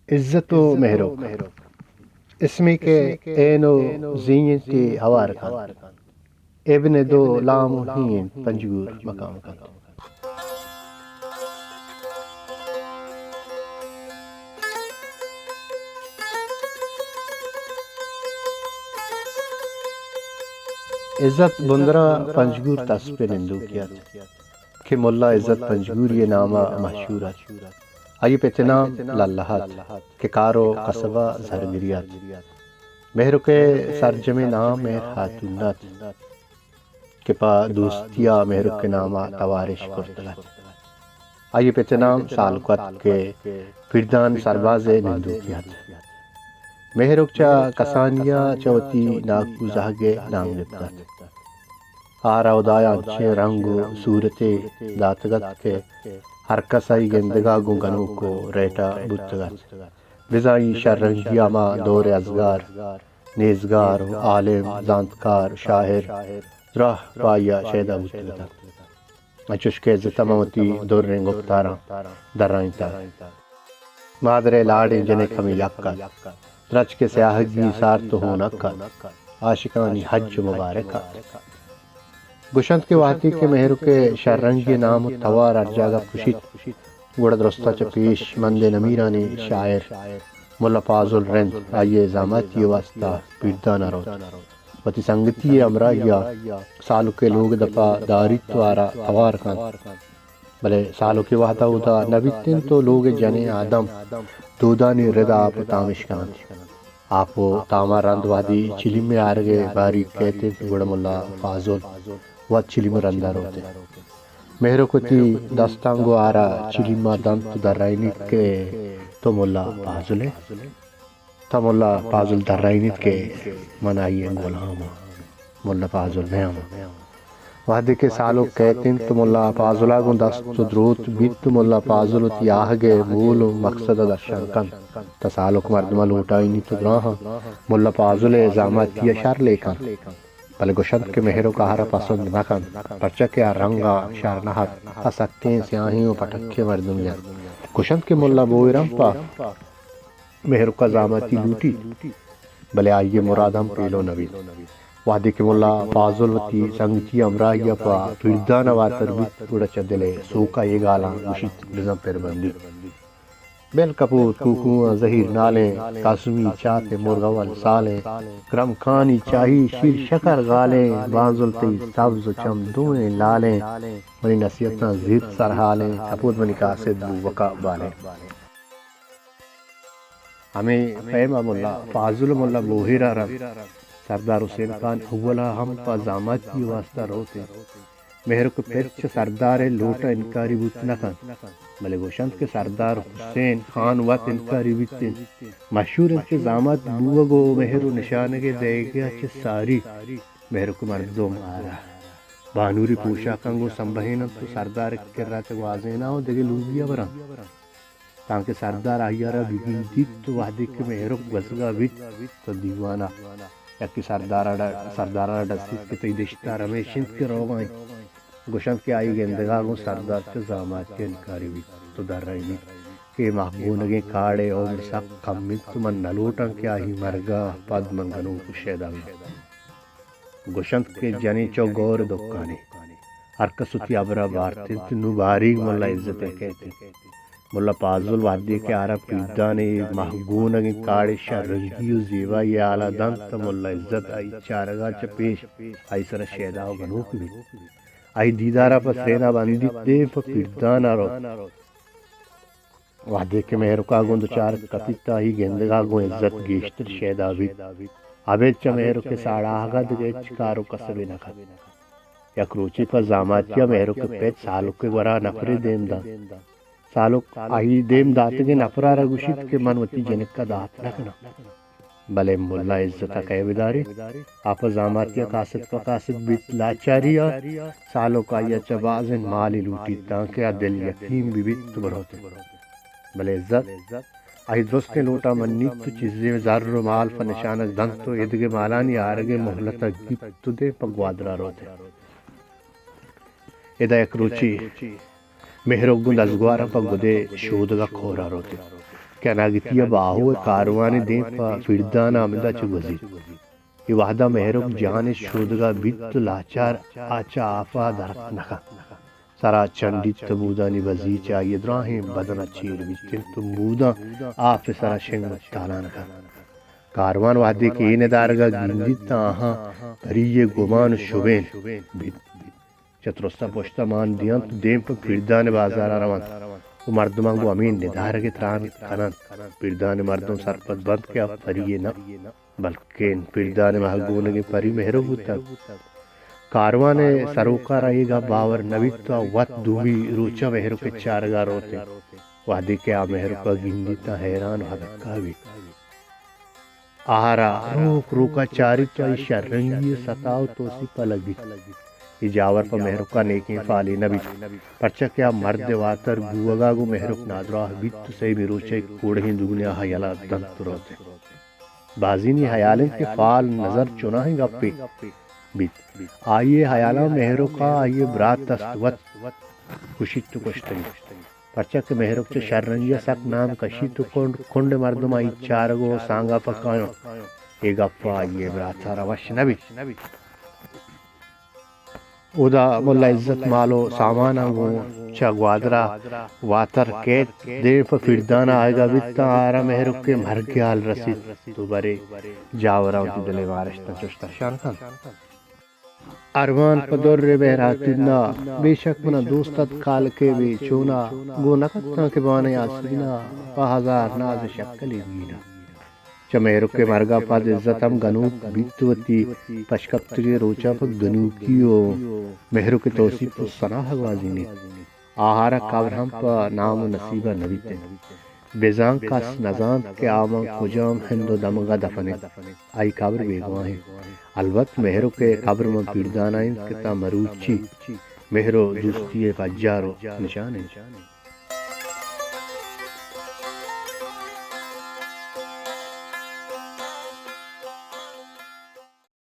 عزت و مہروک اسمے کہ عین و زی انت، ہوار کنت۔ ابن دو لام و ہی انت، پنجگور مقام کنت۔ عزت بندرا پنجگور تسپ نندوکی ات کہ ملا عزت پنجگوری ناما مشہور ات۔ آئی پت نام للہ ات کہ کار و کسبا زرگری ات۔ مہرک ء سرجمیں نام مہر خاتون ات کہ پہ دوستی ء مہرک ء نام ء توار اش کرتگ ات۔ آئی ء پت ء نام سالک ات کہ پیردان سرباز ء نندوکی ات۔ مہرک چہ کسانی ء چہ وتی ناکو زہگ ء نام گپت ات۔ آ را ہدایا انچیں رنگ و صورتے داتگ ات کہ ہر کس آئی گندگا گوں گنوک و ریٹا بوتگ ات۔ بزاں ای شررنگی ہما دور ازگار، نیزگار و عالم، زانتکار، شاعر، دراہ پہ آئی ء شیدا بوتگ اتنت۔ انچوش کہ عزت ء من وتی دریں گپتاراں درائینتگ۔ مادر ء لاڈیں جنک ہمے یک ات۔ درچک ء سیاہگی سارت و ہونک ات۔ عاشقانی حج مبارک ات۔ گوشنت کہ وہدے کہ مہرک ء شررنگی ء نام و توار ہر جاگہ پرشیت، گڑا درستاں چہ پیش مند ء نمیرانیں شاعر ملا پازل رند آئی ء زاماتی ء واستا پیردان ء روت۔ وتی سنگتی ء ہمراہی ء سالک ء لوگ ء دپ ء داریت و آرا توار کنت۔ بلے سالک ء وہد ء اودا نہ بیت انت و لوگ ء جنیں آدم دودانی رد ء آپ و تامش کننت۔ آپ و تام ء رند وہدی چلیم ء آرگ ء باریگ کئیت انت، گڑا ملا پازل وت چلیم ء رند ء روت انت۔ مہرک وتی دستاں گوں آرا چلیم ء دنت و درائینیت کہ تو ملا پازل ئے؟ تاں ملا پازل درائینیت کہ من آئی ء گلام آں، ملا پازل نیام آں۔ وہدے کہ سالک کئیت انت تو ملا پازل ء گوں دست و دروت بیت، ملا پازل وتی آہگ ء مول و مقصد ء درشان کنت۔ تاں سالک مردم ء لوٹائینیت و دراہاں ملا پازل ء زاماتی ء شر لیکن۔ بلے گوشنت کہ مہرک آہرا پسند نہ کنت، پرچا کہ آ رنگ ء شر نہ ات، آ سکیں سیاہیں و پٹکیں مردمے ات۔ گوشنت کہ ملا بوہرمپ ء مہرک ء زاماتی لوٹیت، بلے آئی ء مراد ہم پیلو نہ بیت۔ وہدے کہ ملا پازل وتی سنگتی ء ہمراہی ء پہ پیردان ء واتر بیت، گڑا چہ دل ء سوک ء اے گالاں گوشیت، بزاں پر بندیت۔ بل کپوت کوکواں زہیر نالیں، قاسمی چات ء مرغ اول سالیں، کرمکانی چاہی شیر شکر غالیں، بانزل تئی سبز و چم دوئیں لالیں، منی نصیحتاں زیر سرحالیں، کپوت منی قاصد بوبکا بالیں۔ ہمے پیم ء ملا فاضل ء ملا بوہیر ء رند سردار حسین خان اول ء ہم پہ زاماتی ء واستا روت انت۔ مہرک ء پت چہ سردار ء لوٹ ء انکاری بوت نہ کنت، بلے گوشنت کہ سردار حسین خان وت انکاری بیت انت۔ مشہور انت کہ زامات بوگ ء مہر ء نشانگ ء دئیگ ء چہ ساری مہرک ء مردم آرا بانوری پوشاکاں گوں سمبہین انت ء سردار ء کرا چہ گوازیناں ء دگہ لوگی ء برنت۔ تانکہ سردار آئی ء را بگندیت، وہدے کہ مہرک گوزگا بیت تو دیوان ء یکے سردار ء ڈ-، سردار ء را ڈسیت کہ تئی دشتار ہمیش انت کہ روگ ء انت۔ گوشنت کہ آئی گندگ ء گوں سردار چہ زاماتی ء انکاری بیت تو درائینیت کہ اے مہگونگیں کاڑ ء عمر سک کم انت و من نہ لوٹاں کہ آئی مرگ ء پد من گنوک و شیدا باں۔ گوشنت کہ جنین چو گور دکانے، ہر کس وتی ہبرا بارت انت، نوں باریگ ملا عزت ء کئیت انت۔ ملا پازل وہدے کہ آرا پیردان ء مہگونگیں کاڑ ء شررنگی و زیبائی ء حالا دنت تہ ملا عزت آئی چارگا چہ پیش آئی سرا شیدا و گنوک بیت۔ آئی دیدارا پہ سرینا بندیت، دیم پہ پیردانا روت۔ وہدے کہ مہرکا گوں دچار کپیت، آئی گندگا گوں عزت گیشتر شیدا بیت۔ ابید چہ مہرک ء ساڑاہگا دگہ ہچ کار و کسبے نہ کنت۔ یک روچے پہ زاماتیا مہرک ء پت سالک ء گورا نپرے دیم دنت۔ سالک آئی دیم داتگیں نپرا را گوشیت کہ من وتی جنکا دات نہ کناں۔ بلے ملا عزت ء کئے بداریت؟ آ پہ زاماتی ء قاصد پہ قاصد بیت۔ لاچاری ء سالک آئی ء چہ بازیں مالے لوٹیت، تانکہ آ دل یکیم بہ بیت و بروت۔ بلے عزت آئی درستیں لوٹاں منیت و چیزے زر و مال پہ نشانگ دنت و ایدگہ مالانی آرگ ء مہلت ء گیپت و دیم پہ گوادرا روت۔ ادا یک روچے مہرک گوں دزگواراں پہ گدے شودگا کورا روت۔ کہ اناگتی ءَ باہو ءِ کاروان ءِ دیم پہ پیردان ءَ ہمدا چہ گوزیت۔ اے وہد ءَ مہرک جان ءِ شودگ ءَ بیت ءُ لاچار آ چہ آپ ءَ درت نہ کنت۔ سرا چنڈیت ءُ مودانی بزی چہ آئی ءِ دراہیں بدن ءَ چیر بیت انت ءُ موداں آپ ءِ سرا شنگ ءُ تالان کنت۔ کاروان وہدے کہ اے ندارگ ءَ گندیت تاں آہاں پری ءِ گمان ءُ شبین بیت۔ چہ ترس ءَ پشت ءَ مان دینت ءُ دیم پہ پیردان ءِ بازار ءَ رونت ءُ مردماں گوں ہمے ندارگ ءَ تران کننت۔ پیردان ءِ مردم سرپد بنت کہ آ پری یے نہ، بلکیں پیردان ءِ مہگونگیں پری مہرک بوتگ۔ کاروان ءِ سروک ءَ را اے گپ باور نہ بیت ءُ وت دومی روچ ءَ مہرک ءِ چارگ ءَ روت انت۔ وہدے کہ آ مہرک ءَ گندیت تاں حیران ءُ ہبکہ بیت۔ آہارا روک روک ءَ چاریت ءُ آئی شررنگی ءِ ستا ءُ توسیپ ءَ لگیت۔ اے جاور پہ مہرک ءَ نیکیں فالے نہ بیت، پرچا کہ آ مرد ءِ واتر بوہگ ءَ گوں مہرک نادراہ بیت ءُ سیمی روچ ءَ یک کوڑہیں دگنیا ءَ یلہ دنت ءُ روت انت۔ بازینی ہیال انت کہ فال نظر چوناہیں گپے بیت۔ آئی ءِ ہیالاں مہرک ءَ آئی ءِ برات است وت کشیت ءُ کشتگ انت۔ پرچا کہ مہرک چہ شررنگی ءَ سک نام کشیت ءُ کنڈ کنڈ ءِ مردم آئی چارگ ءُ سانگ ءَ پکایاں۔ اے گپ آئی ءِ برات ءَ را وش نہ بیت۔ اودا ملا عزت مال ءُ ساماناں گوں چہ گوادر ءَ واتر کیت، دیم پہ پیردان ءَ آیگ ءَ بیت تاں آرا مہرک ءِ مرگ ءِ ہال رسیت تو برے جاوراں وتی دل ءِ مارشتاں چش درشان کنت۔ ارمان پہ در ءِ بہراتین ءَ، بے شک من ءَ دوست ات کالکے بے چون ءَ، گوں نہ کتاں کہ بان ءِ آسین ءَ، پہ ہزار ناز ءِ شکلے گین ءَ۔ چہ مہرک ءِ مرگ ءَ پد عزت ہم گنوک بیت ءُ وتی پشکپتگیں روچاں پہ گنوکی ءُ مہرک ءِ توسیپ ءُ سنا ءَ گوازینیت۔ آہارا قبر ہم پہ نام ءُ نصیب ءَ نہ بیت انت۔ بزاں کس نہ زانت کہ آ ماں کجام ہند ءُ دمگ ءَ دفن انت۔ آئی قبر بیگواہ انت۔ البت مہرک ءِ قبر ماں پیردان ءَ انت کہ تاں مروچی مہر ءُ دوستی ءِ پجار ءُ نشان انت۔